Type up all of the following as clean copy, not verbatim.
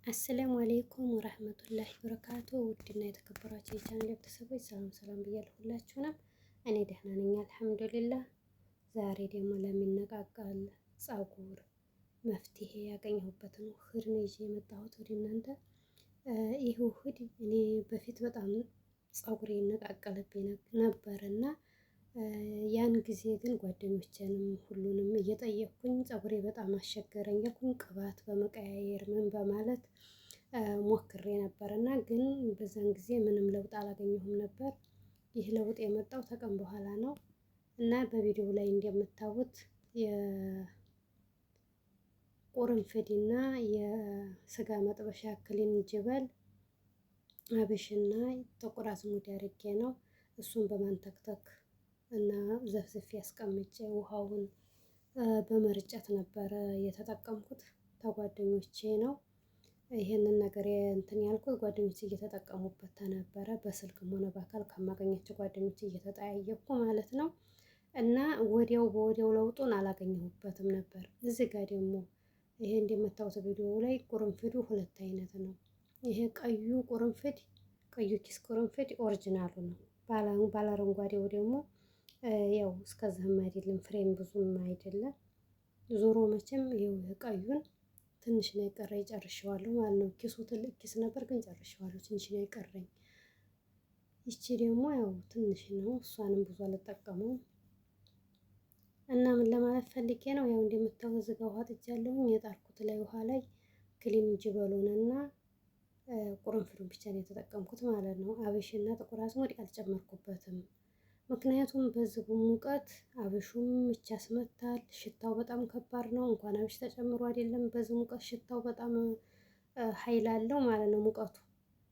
السلام عليكم ورحمة الله وبركاته። ውድና የተከበራችሁ የቻናል ቤተሰቦች ሰላም ሰላም ብያለሁ ሁላችሁንም። እኔ ደህና ነኝ الحمد لله። ዛሬ ደግሞ ለሚነቃቀል ፀጉር መፍትሄ ያገኘሁበትን ውህድ ነው ይዤ የመጣሁት ወደ እናንተ። ይህ ውህድ እኔ በፊት በጣም ፀጉሬ ይነቃቀልብኝ ነበር እና ያን ጊዜ ግን ጓደኞቼንም ሁሉንም እየጠየቅኩኝ ፀጉሬ በጣም አስቸገረኝ ያልኩኝ ቅባት በመቀያየር ምን በማለት ሞክሬ ነበር እና ግን በዛን ጊዜ ምንም ለውጥ አላገኘሁም ነበር። ይህ ለውጥ የመጣው ተቀን በኋላ ነው እና በቪዲዮ ላይ እንደምታዩት የቁርንፍድና የስጋ መጥበሻ ክሊን ጅበል አብሽና ጥቁር አዝሙድ አድርጌ ነው። እሱን በማንተክተክ እና ዘፍዝፌ አስቀምጬ ውሃውን በመርጨት ነበረ የተጠቀምኩት። ከጓደኞቼ ነው ይሄንን ነገር እንትን ያልኩት ጓደኞቼ እየተጠቀሙበት ተነበረ በስልክም ሆነ በአካል ከማገኛቸው ጓደኞቼ እየተጠያየኩ ማለት ነው። እና ወዲያው በወዲያው ለውጡን አላገኘሁበትም ነበር። እዚህ ጋር ደግሞ ይሄ እንደምታዩት ቪዲዮ ላይ ቁርንፍዱ ሁለት አይነት ነው። ይሄ ቀዩ ቁርንፍድ ቀዩ ኪስ ቁርንፍድ original ኡ ነው። ባለ አረንጓዴው ደግሞ ያው እስከዚህም አይደለም ፍሬም ብዙም አይደለም። ዞሮ መቼም ይኸው ቀዩን ትንሽ ነው የቀረኝ ጨርሼዋለሁ ማለት ነው። ኪሱ ትልቅ ኪስ ነበር ግን ጨርሼዋለሁ። ትንሽ ነው የቀረኝ። ይቺ ደግሞ ያው ትንሽ ነው፣ እሷንም ብዙ አልጠቀመውም። እና ምን ለማለት ፈልጌ ነው ያው እንደምታዩት እዚህ ጋር ውሃ ጥጃለሁኝ። የጣርኩት ላይ ውሃ ላይ ክሊን ጅበሉንና ቁርንፍዱን ብቻ ነው የተጠቀምኩት ማለት ነው። አብሽና ጥቁር አዝሙድ አልጨመርኩበትም። ምክንያቱም በዚህ ሙቀት አብሹም ምች ያስመታል። ሽታው በጣም ከባድ ነው። እንኳን አብሽ ተጨምሮ አይደለም በዚህ ሙቀት ሽታው በጣም ኃይል አለው ማለት ነው ሙቀቱ።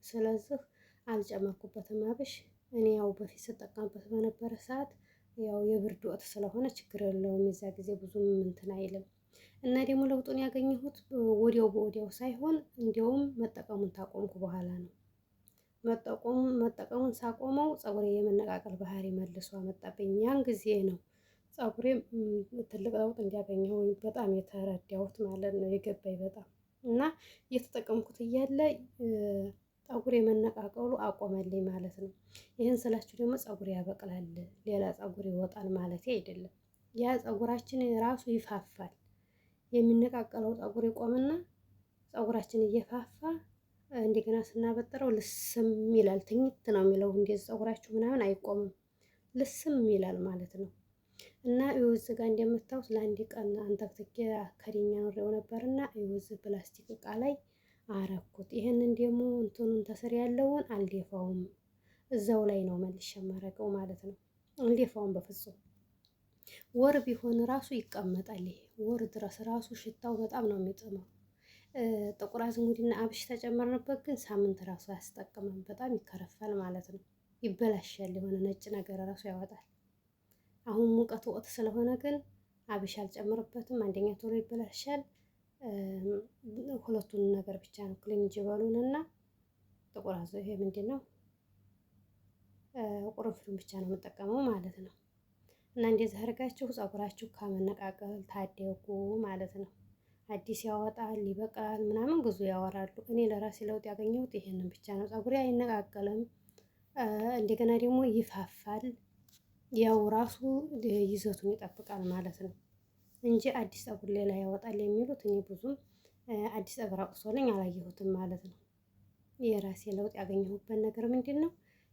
ስለዚህ አልጨመርኩበትም አብሽ። እኔ ያው በፊት ስጠቀምበት በነበረ ሰዓት ያው የብርድ ወቅት ስለሆነ ችግር የለውም የዛ ጊዜ ብዙም እንትን አይልም። እና ደግሞ ለውጡን ያገኘሁት ወዲያው በወዲያው ሳይሆን እንዲያውም መጠቀሙን ታቆምኩ በኋላ ነው። መጠቀሙን ሳቆመው ፀጉሬ የመነቃቀል ባህሪ መልሶ አመጣብኝ። ያን ጊዜ ነው ፀጉሬ ትልቅ ለውጥ እንዲያገኘው በጣም የተረዳሁት ማለት ነው የገባኝ በጣም እና እየተጠቀምኩት እያለ ፀጉሬ መነቃቀሉ አቆመልኝ ማለት ነው። ይህን ስላችሁ ደግሞ ፀጉር ያበቅላል ሌላ ፀጉር ይወጣል ማለት አይደለም። ያ ፀጉራችን ራሱ ይፋፋል። የሚነቃቀለው ፀጉር ይቆምና ፀጉራችን እየፋፋ እንደገና ስናበጥረው ልስም ይላል። ትኝት ነው የሚለው። እንደዚህ ፀጉራችሁ ምናምን አይቆምም፣ ልስም ይላል ማለት ነው። እና ይኸው ጋር እንደምታዩት ለአንድ ቀን አንተክትኬ ከድኛ ኖሬው ነበርና ይኸው ፕላስቲክ እቃ ላይ አረኩት። ይህንን ደግሞ እንትኑን ተስር ያለውን አልደፋውም፣ እዛው ላይ ነው መልሼ የማረገው ማለት ነው። አልደፋውም በፍጹም። ወር ቢሆን ራሱ ይቀመጣል። ይሄ ወር ድረስ ራሱ ሽታው በጣም ነው የሚጥመው። ጥቁር አዝሙድና አብሽ ተጨመርንበት ግን ሳምንት ራሱ አያስጠቅምም። በጣም ይከረፋል ማለት ነው። ይበላሻል። የሆነ ነጭ ነገር ራሱ ያወጣል። አሁን ሙቀት ወቅት ስለሆነ ግን አብሽ አልጨምርበትም። አንደኛ ቶሎ ይበላሻል። ሁለቱን ነገር ብቻ ነው ክሊን ጅበሉን እና ጥቁር አዝ ይሄ ምንድን ነው ቁርንፍዱን ብቻ ነው የምጠቀመው ማለት ነው። እና እንደዚህ አድርጋችሁ ፀጉራችሁ ከመነቃቀል ታደጉ ማለት ነው። አዲስ ያወጣል ይበቅላል ምናምን ብዙ ያወራሉ። እኔ ለራሴ ለውጥ ያገኘሁት ይሄንን ብቻ ነው። ፀጉሬ አይነቃቀልም፣ እንደገና ደግሞ ይፋፋል። ያው ራሱ ይዘቱን ይጠብቃል ማለት ነው እንጂ አዲስ ፀጉር ሌላ ያወጣል የሚሉት እኔ ብዙም አዲስ ፀጉር አውጥቶልኝ አላየሁትም ማለት ነው። የራሴ ለውጥ ያገኘሁበት ነገር ምንድን ነው?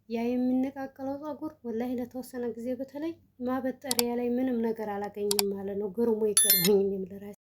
ያ የሚነቃቀለው ፀጉር ወላሂ ለተወሰነ ጊዜ በተለይ ማበጠሪያ ላይ ምንም ነገር አላገኝም ማለት ነው። ግርሞ ይገርመኝ ለራሴ።